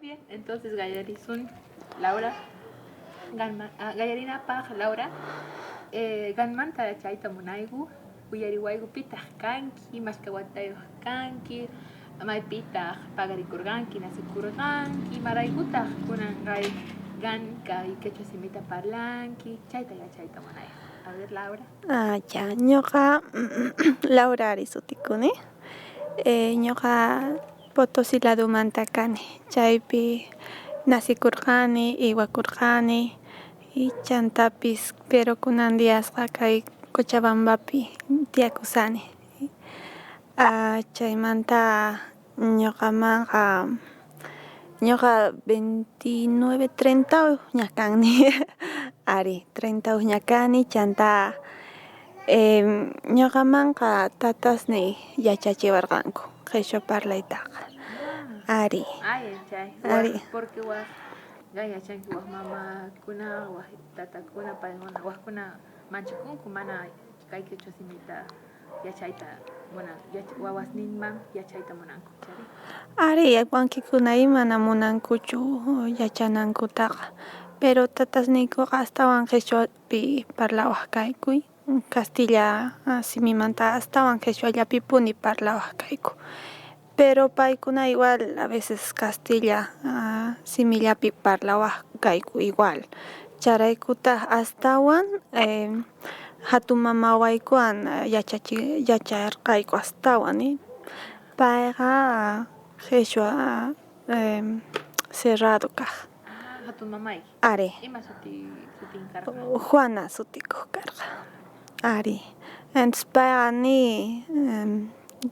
Bien, entonces gallarisun Laura. Gallarinapaj Laura, qanmanta yachayta munayku, uyariwayku pitaq kanki, mashkha watayuq kanki, maypitaq paqarikurqanki, nacekurqanki, imaraykutaq kunan kay qan kay quechua simita parlanki, chayta yachayta munayku. A ver, Laura. Ah, ya, ñuqa Laura ari sutikuni. Ñuqa Potosí ladumanta kani, chaypi nacikurqani, uywakurqani y chantapis pero kunan diasqa kay Cochabambapi tiyakusani. Chaymanta ñuqamanqa ñuqa 29, 30 ña kani ari 30 ña kani chanta ñuqamanqa tatasniy yachachiwarqanku qhishwa parlaytaqa ari. Ay, chay. Ari. Porque waj qan yachanki waj mamakuna, waj tatakuna, paykuna wajkuna manchakunku mana kay quechua simita yachayta munan, wawasninman yachayta munanku, chayri? Ari, wankikuna mana munankuchu yachanankutaqa, pero tatasniykuqa astawan qhishwapi parlawaq kayku, castilla simimanta astawan qhishwallapipuni parlawaq kayku, pero paykuna igual a veces castilla simillapi parlawaq kayku igual, chayraykutaq astawan jatun mamawaykuwan yacharqayku astawan, payqa qhishwa cerrado kaq. Jatun mamayki. Ari. Ima sutin karqa? Juana sutikuq karqa, ari. Entonces payqa ni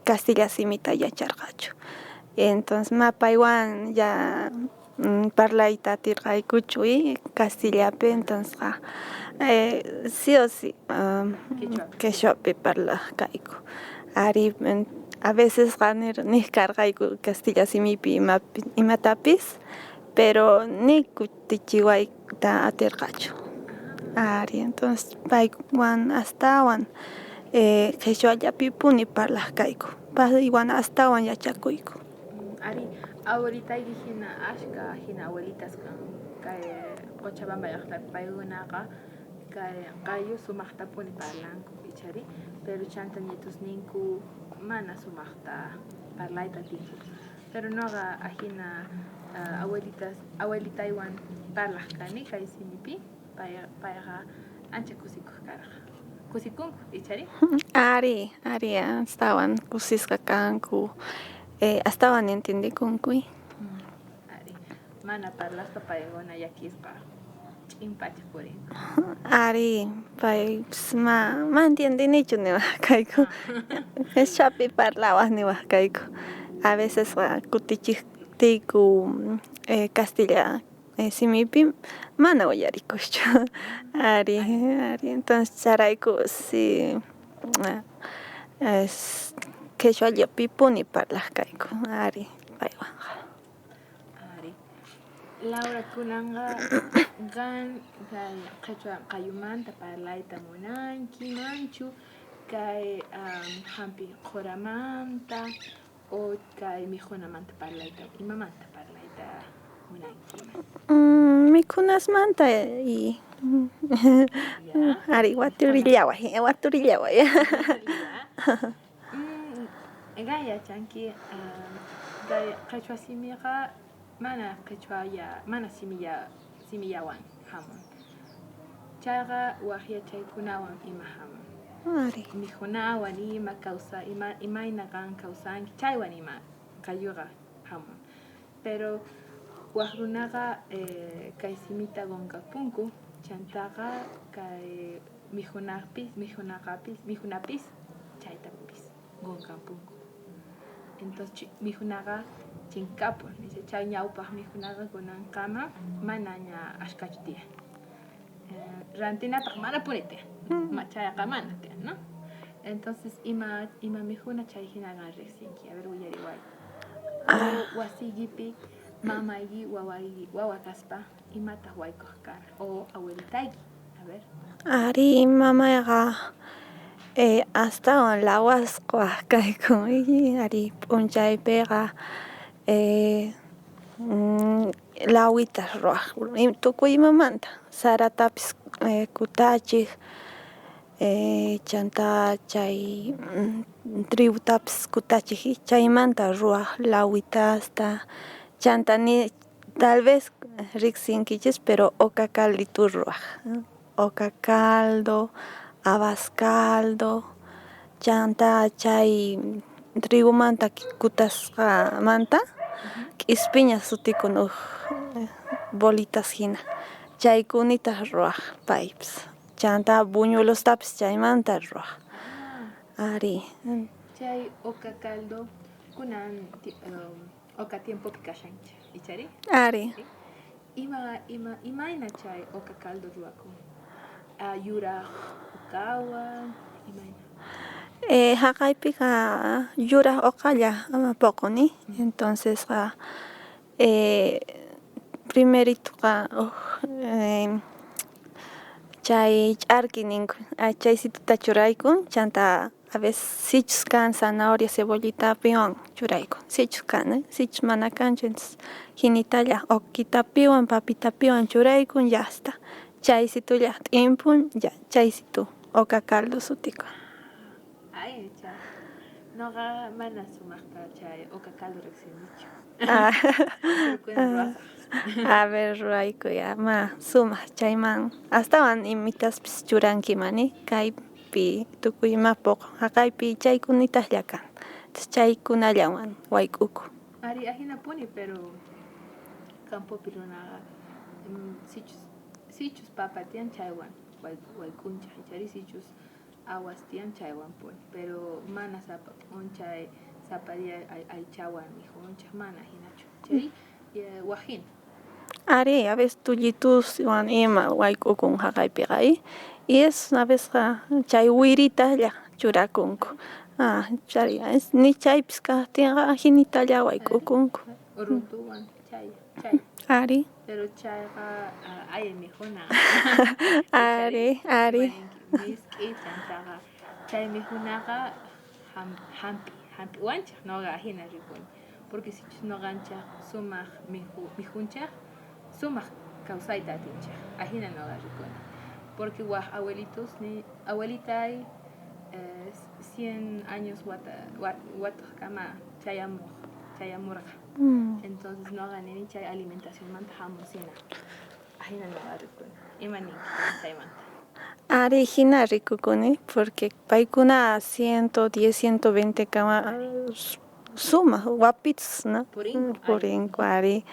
castilla simita yacharqachu, entonces ma paywan ya parlayta atirqaykuchu castillapi, entonces sí o sí qhishwapi parlaq kayku, ari. A vecesqa niq karqayku castilla simipi imatapis, pero ni kutichiwayta atirqachu, ari. Entonces paywan astawan qhishwallapipuni parlaq kayku, paywan astawan yachakuyku. Ari, abuelitayki hina ashka hina abuelitas kan kay Cochabamba llaqtapi, paykunaqa kay qallu sumaqtapuni parlanku, ichari, pero chanta nietosninku mana sumaqta parlayta atinku, pero nuqa ajina abuelitas abuelitaywan parlaq kani kay simipi, payqa ancha kusikuq karqa, kusikunku, ichari? Ari, ari, astawan kusisqa kanku, astawan entiendekunku. Ari, mana parlaspa paykuna llakisqa ch'in pacha purinku. Ari, paypis ma entiendenichu niwaq kayku, qhishwapi parlawaq niwaq kayku, a vecesqa kutichiqtiyku castilla simipi mana uyarikuqchu, ari, ari, entonces chayrayku si qhishwallapipuni parlaq kayku ari paywanqa. Ari. Laura, kunanqa qan kay qhechua qallumanta parlayta munankimanchu kay jampi qhuramanta o kay mikhunamanta parlayta, imamanta parlayta munankiman? Mikhunasmanta y ari waturillaway, waturillaway. Qan yachanki kay qhechua simiqa mana qhechwalla, mana simillawan hamun, chayqa waj yachaykunawan ima hamun. Ari. Mikhunawan ima kawsay, imayna qan kawsanki chaywan ima qalluqa hamun, pero waj runaqa kay simita qunqapunku, chantaqa kay mikhunapis mikhunapis chaytapis qunqapunku, entonces mikhunaqa chinkapun, chay ñawpaq mikhunaqa kunankama manaña ashkhachu tiyan, rantinapaq manapuni tiyan, chayqa mana tiyan, no? Entonces ima mikhuna chay hina qan riqsinki, a ver, willariway. Wasiykipi mamayki wawayki wawa kaspa imataq waykuq karqa o abuelitayki, a ver. Ari, mamayqa astawan lawasqa waq kayku, ari, p'unchaypiqa. Lawitas ruwaj tukuy imamanta saratapis kutachej chanta chay trigotapis kutachej chaymanta ruwaj lawitasta chanta ni tal vez rejsinkichis pero oca caldito ruwaj oca caldo, habas caldo chanta chay trigomanta kutasqamanta k'ispiña sutikun uj bolitas jina chaykunita ruwaj paypis chanta buñuelostapis chaymanta ruwaj arí. Chay oca caldo kunan oca tiempopi kashanchej ichari? Ari. Imayna chay oca caldo ruwakun? Yuraj uqawan imayna? Jaqaypiqa yuraj uqalla poqon entoncesqa primeritoqa uj chay ch'arki ninku chaysituta churaykun chanta a veces sichus kan zanahoria cebollitapiwan churaykun sichus kan sichus mana kanchu entonces jinitalla uqitapiwan papitapiwan churaykun ya esta chaysitulla t'impun ya chaysitu oca caldo sutikun. Ay, chay noqa mana sumaqta chay oca caldo riqsinichu. A ver ruwaykuy ma sumaq chayman astawan imitaspis churankiman kaypi tukuy ima poqon jaqaypi chaykunitaqlla kan chaykunallawan wayk'uku. Ari ajinapuni pero campopi runaqa sichus papa tiyan chaywan wayk'unchej ichari sichus awas tiyan chaywanpuni pero mana sapa p'unchay sapa día aychawan mikhunchej mana jinachu chay waj jina. Ari a veces tullituswan ima wayk'ukun jaqaypiqa y es a veces chay wiritalla churakunku chay ni chaypis kajtinqa jinitalla wayk'ukunku. Runtuwan chay chay. Ari. Pero chayqa allin mikhuna. Ari, ari. Misk'i chantaqa chay mikhunaqa hampi hampiwanchej noqa jina rikuni porque sichus noqanchej sumaq mikhunchej sumaq kawsayta atinchej ajina noqa rikuni porque waj abuelitos ni abuelitay 100 años watojkama chayamurqa entonces noqa nini chay alimentacionmanta jamunsina ajina noqa rikuni ima ninki chaymanta. Ari jina rikukuni porque paykuna 110, 120 kama sumaq wapitus no purinku ari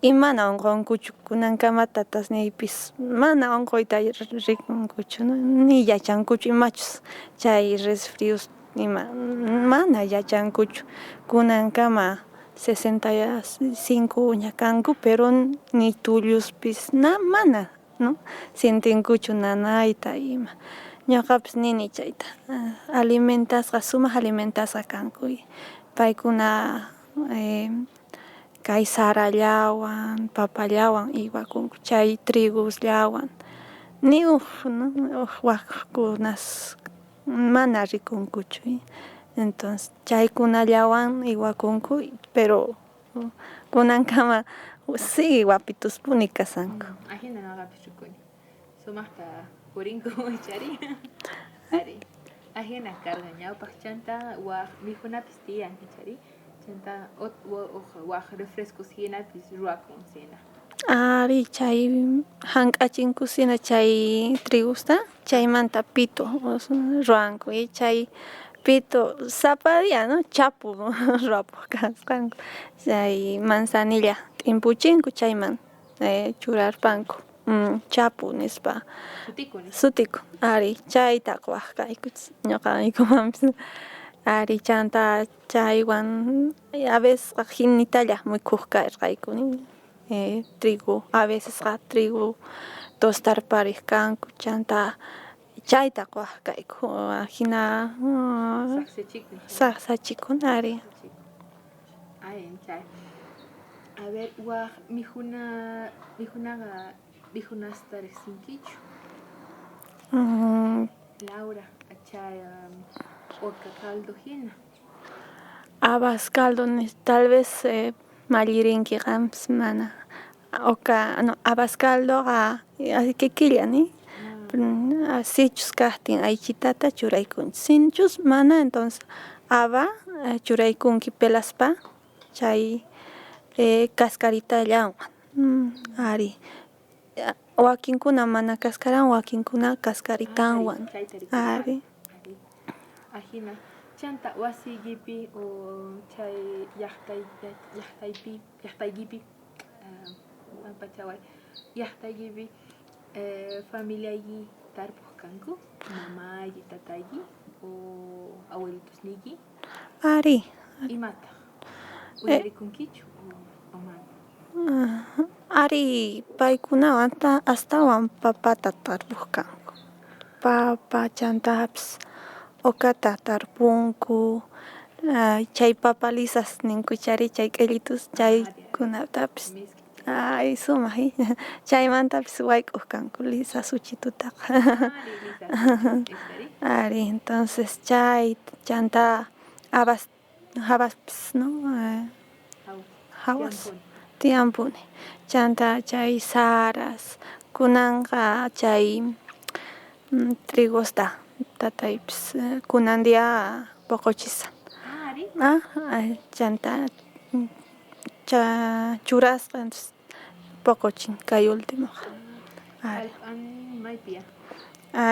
y mana unqunkuchu kunankama tatasniypis mana unquyta rikunkuchu ni yachankuchu imachus chay resfrios ima mana yachankuchu kunankama 65 ña kanku pero ni tulluspis mana no sientenkuchu nanayta ima ñuqapis nini chayta alimentasqa sumaq alimentasqa kanku paykuna kay sarallawan papallawan uywakunku chay trigosllawan ni uj wajkunas mana rikunkuchu entonces chaykunallawan uywakunku pero kunankama sigue wapituspuni kashanku. Ajina noqapis rikuni sumaqta purinku ichari ari ajina karqa ñawpaq chanta waj mikhunapis tiyan ichari chanta waj refrescos jinapis ruwakun sina. Ari chay jank'achinkusina chay trigosta chaymanta pitu ruwanku y chay pitu sapa día no chapu ruwapuq kasqanku chay manzanilla t'impuchinku chayman churarpanku chapu nispa sutikun ari chayta quwaq kayku ñuqaykumanpis ari chanta chaywan a veces jinitalla mikhuq karqayku trigo a vecesqa trigo tostarpariq kanku chanta chayta quwaq kayku ajina saqsachikun ari. Allin chay. A ver waj mikhunaqa mikhunasta riqsinkichu? Laura chay oca caldo jina. Habas caldo tal vez mallirinki qanpis mana Oqa no habas caldoqa kikilla ni sichus kajtin aychitata churaykunchis sichus mana entonces haba churaykunki pelaspa chay cascaritallawan ari wakinkuna mana cascaran wakinkuna cascaritanwan ari. Ajina chanta wasiykipi o chay llaqtaypi llaqtaykipi pampachaway llaqtaykipi familiayki tarpuq kanku mamayki tatayki o abuelitosniyki ari imataq uyarikunkichu o mana. Ari paykunawan astawan papata tarpuq kanku papa chantapis uqata tarpunku chay papa lisas ninku chayri chay k'illitus chaykunatapis ay sumaq chaymantapis wayk'uq kanku lisa suchitutaqa ari entonces chay chanta habas habaspis no hawas tiyanpuni chanta chay saras kunanqa chay trigosta tataypis kunan día poqochishan chanta churasqa poqochin kay ultimoqa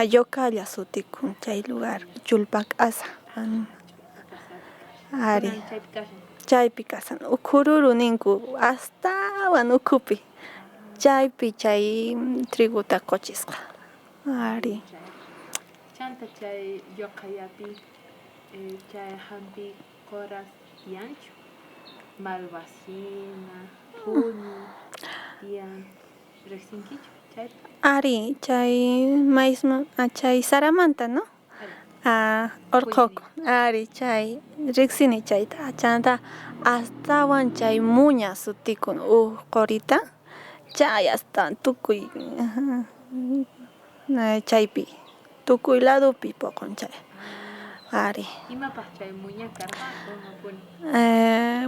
Yocalla sutikun chay lugar Chullpak'asa ari chaypi kashan Ukhururu ninku astawan ukhupi chaypi chay trigota qochisqa ari. Chanta chay Yoqallapi chay hampi qoras tiyanchu malvasina phuni tiyan riqsinkichu chayta. Ari chay maisman chay saramanta no orqhokun ari chay riqsini chayta chanta astawan chay muña sutikun uj qorita chay astawan tukuy chaypi tukuy ladopi poqon chay ari. Imapaq chay muña karqa umapuni.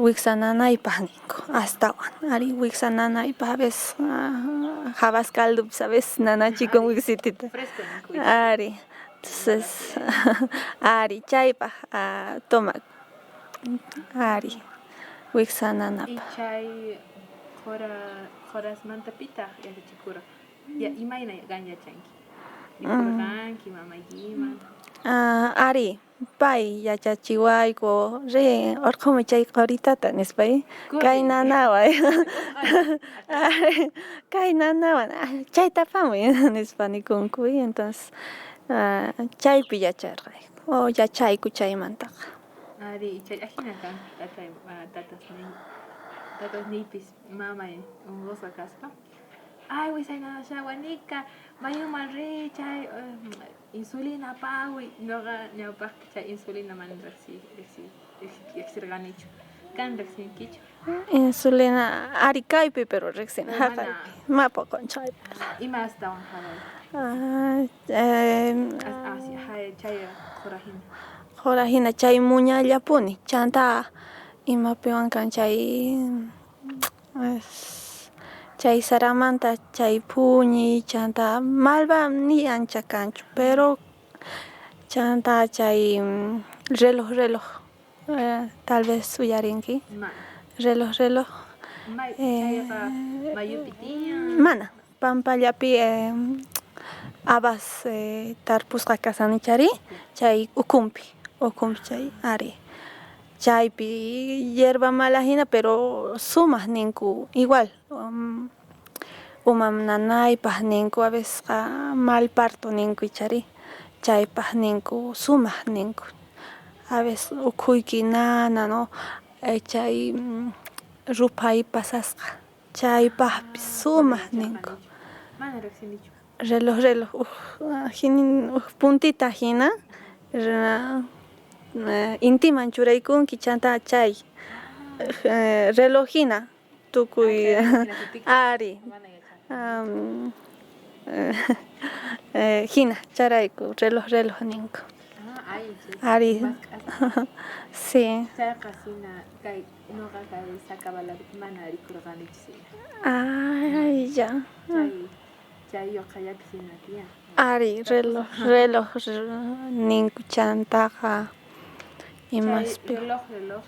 Wiksa nanaypaq ninku astawan ari wiksa nanaypaq a veces habas caldopis a veces nanachikun wiksitita ari entonces ari chaypaq tomakun ari wiksa nanapaq. Chay qhora qhorasmanta pitaq yachachikurqa imayna qan yachanki rikurqanki mamaykiman. Ari pay yachachiwayku rin orqhomuy chay qoritata nispa kay nanawan kay nanawan chayta apamuy nispa nikunku entonces chaypi yacharqayku o yachayku chaymantaqa. Ari chay ajina kanku tatay tatasniy tatasniypis mamay unqusqa kaspa ay wisay nanashawanika mayuman riy chay insulina apamuy noqa ñawpaqta chay insulina mana riqsi riqsirqanichu qan riqsinkichu. Insulina ari kaypi pero riqsini haqaypi ma poqonchu chaypiqa. Ima astawan haway chay qhora hina. Qhora hina chay muñallapuni chanta imapiwan kan chay chay saramanta chay phuñi chanta malva ni ancha kanchu pero chanta chay reloj reloj tal vez uyarinki reloj reloj mana pampallapi habas tarpusqa kashan ichari chay ukhunpi ukhunpi chay ari chaypi yerba mala hina pero sumaq ninku igual uma nanaypaq ninku a veces mal parto ninku ichari chaypaq ninku sumaq ninku a veces ukhuyki nana no chay ruphay pasasqa chaypaqpis sumaq ninku. Mana riqsinichu. Reloj reloj uj puntita hina intiman churaykunki chanta chay reloj hina tukuy ari hina chayrayku reloj reloj ninku ari sí. Chayqa hina kay noqa kay Sacabalapi mana rikurqanichu hina. Chaylla. Chay yoqhallapis hina tiyan. Ari, reloj, reloj ninku chantaqa imaspi. Reloj, reloj.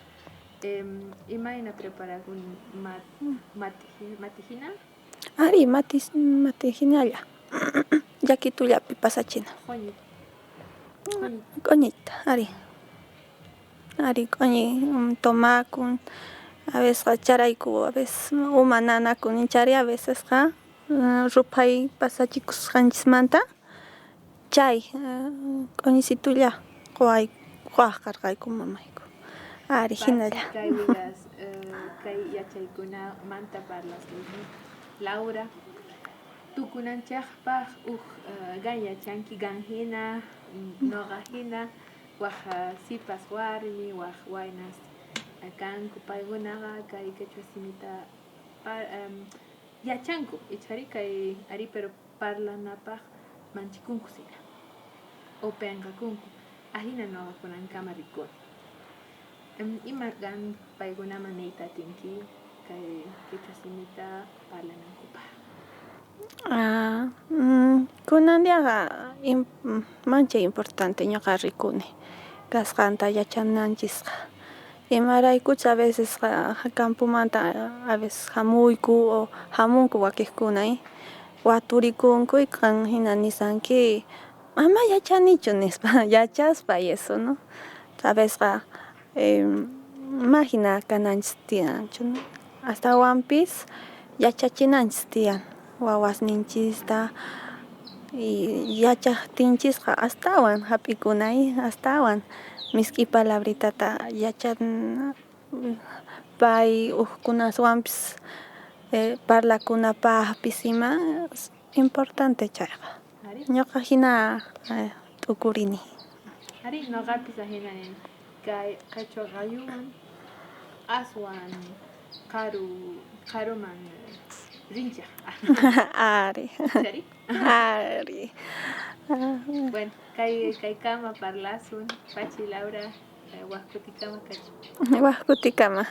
Imayna preparakun mati hina? Ari, mati hinalla. Llakitullapi pasachina. Q'oñi. Q'oñita, ari. Ari, q'oñi tomakun, a vecesqa charayku, a veces uma nanakun chari, a vecesqa ruphay pasachikusqanchismanta chay q'oñisitulla quwaq karqayku mamayku. Ari, hinalla. Kay kay yachaykunamanta parlasqayki Laura, tukunanchejpaj uj qan yachanki qan jina, noqa jina, waj sipas warmi, waj waynas kanku paykunaqa kay quechua simita yachanku ichari kay ari pero parlanapaj manchikunku sina o penqakunku ajina noqa kunankama rikuni. Ima qan paykunaman niyta atinki kay quechua simita parlanankupaj? Kunan diaqa manchay importante ñoqa rikuni kasqanta yachananchisqa, imaraykuchus a vecesqa campomanta a veces hamuyku o hamunku wakiqkuna waturikunku y qan hina nisanki ama yachanichu nispa yachaspa y eso no a vecesqa ma hina kananchis tiyanchu astawanpis yachachinanchis tiyan wawasninchista y yachaqtinchisqa astawan hap'ikuna astawan misk'i palabritata yachan pay hukkunaswanpis parlakunapaqpis ima importante chayqa ñuqa hina t'ukurini. Ari, noqapis ajina nini kay qhechua qalluwan aswan karuman rinchej. Ari. Chari? Ari. Bueno, kaykama parlasun, pachi Laura, waj kutikama kachun. Waj kutikama.